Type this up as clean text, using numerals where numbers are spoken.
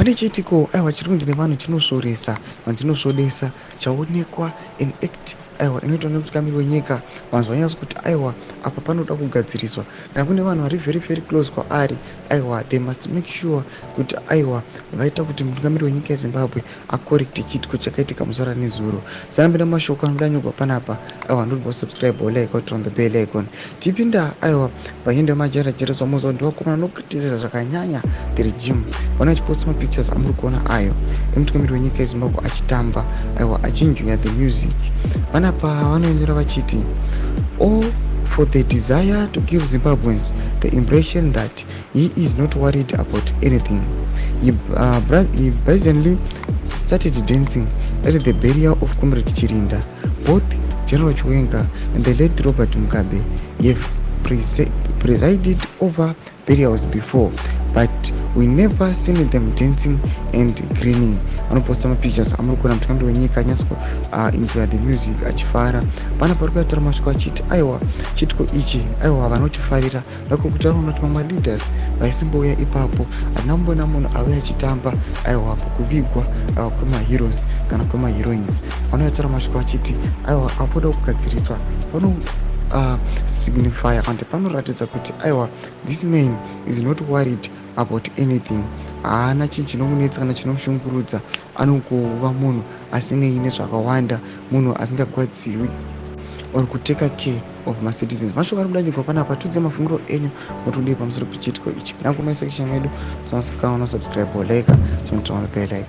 Pane chiitiko, aiwa, chiri kunzi nevanhu chinosvoresa kana chinosvodesa chaonekwa in act, aiwa, inoitwa nemutungamiri wenyika. Vanhu vanyatso kuti, aiwa, apa panoda kugadziriswa. Kana kune vanhu vari very very close kwaari, aiwa, they must make sure kuti, aiwa, vaita kuti mutungamiri wenyika yeZimbabwe acorrecte chiitiko chakaitika musara nezuro. Sanapinda mashoko anoda nyorwa panapa, aiwa, ndobva subscribe, like, turn on the bell icon. Tipinda, aiwa, pahindo yemajerajera muza ndivakomana nokriticiza zvakanyanya the regime. Vana vachiposta mapictures amuri kuona ayo emutungamiri wenyika yeZimbabwe achitamba, aiwa, achienjoya the music. Vanapa vanonyora vachiti, "All for the desire to give Zimbabweans the impression that he is not worried about anything. He brazenly started dancing at the burial of Comrade Chirinda. Both General Chiwenga and the late Robert Mugabe have presided over burials before, but we never seen them dancing and grinning." Vanoposta mapictures amuri kuona mutungamiri wenyika anyatso enjoy the music achifara. Pana pari kuyatora masviko achiti, aiwa, chiitiko ichi, aiwa, vanochifarira ndako kuti vanoona kuti mamwe leaders vaisimbouya ipapo, hatina kumboona munhu auya achitamba, aiwa, pakuvigwa, aiwa, kwemaheroes kana kwemaheroines. Vanoyatora masviko achiti, aiwa, apoda kugadziriswa pano signifya kana kuti panoratidza kuti, aiwa, this man is not worried about anything. Haana chinhu chinomunetsa kana chinomushungurudza. Anongova munhu asinei nezvakawanda, munhu asingagwadziwi or kutake care of macitizens. Mashoko ari kudanyurwa panapa. Tudze mafungiro enyu, motodii pamusoro pechiitiko ichi? Pinda mucomment section medu. Tinosikaona, subscribe, like, chinotaura bell icon.